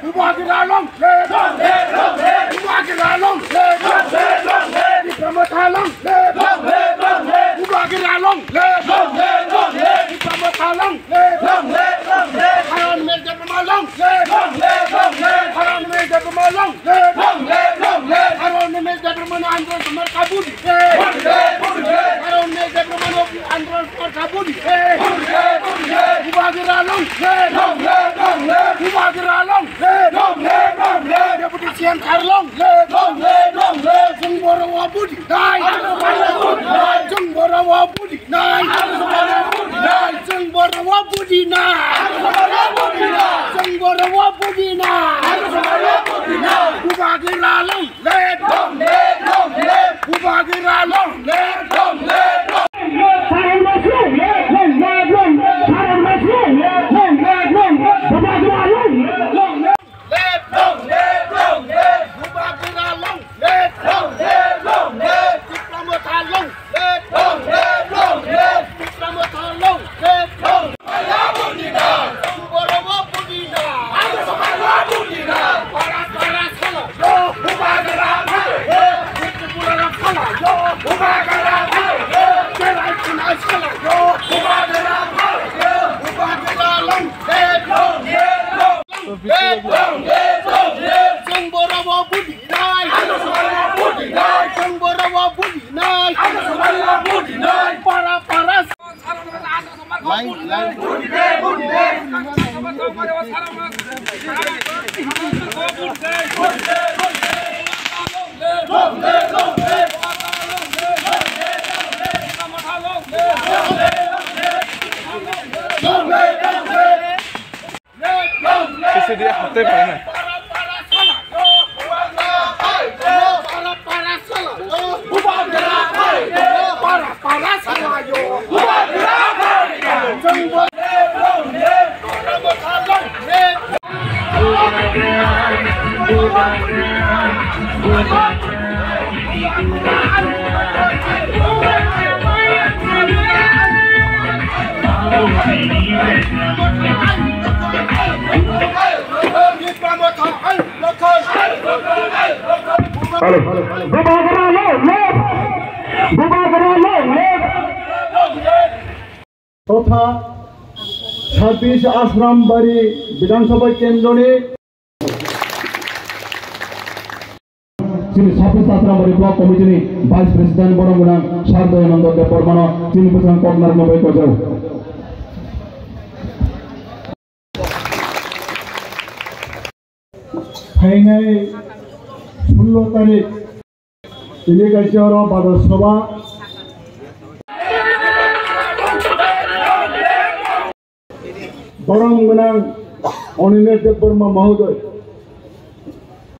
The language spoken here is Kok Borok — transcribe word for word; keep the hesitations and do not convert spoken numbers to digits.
Bubagra long live! Long live, long live! Bubagra long live! Long live, long live! Tipra Motha long live! Long live, long live! Bubagra long live! Long live, long live! Tipra Motha long live! Long live, long live! Haron Mel Debbarma long live! Long live, long live! Haron Mel Debbarma long live! Long live, long live! Haron Mel Debbarma no andolon somar kabuli live! Long live, long live! Haron Mel Debbarma no andolon somar kabuli live! Long live, long live! Bubagra long live! Long live, long live! Bubagra long live! Long live, long live! Deputy C M sir long live! Long live, long live! Chwng borok o budi nai! Chwng borok o budi nai! Chwng borok o budi nai! Chwng borok o budi nai! Bubagra long live! Long live, long live! Bubagra long live! Long live, long live! Saron Mas long live! Long live, long live! Saron Mas long live! Long live, long live! Bubagra long live! Long live! Live! Long live! Long live! Bubagra long live! Long live! Long live! Tipra Motha long live! Long live! Long live! Tipra Motha long live! Long live! Chwng borok o budi nai! Para para sala yo! Bubagra sala yo! Belai khuna sala yo! Bubagra long live! Long live! Long live! Chwng borok o budi nai! Chwng borok o budi nai! Para para. Ese día haptai paina. Hello. Bubagra long live! Bubagra long live! Totha Sabbish Ashram Bari Bidhan Sabha Kendroni chini Sabbish Ashram Bari Block Committee ni Vice President borok gwnang Sir Dayananda Debbarma no chini bwsang kok narwkna bai kojago. Phainai sullo tarik tini kaisa oro badal sabha. Borom gwnang Anilesh Debbarma Mahoday,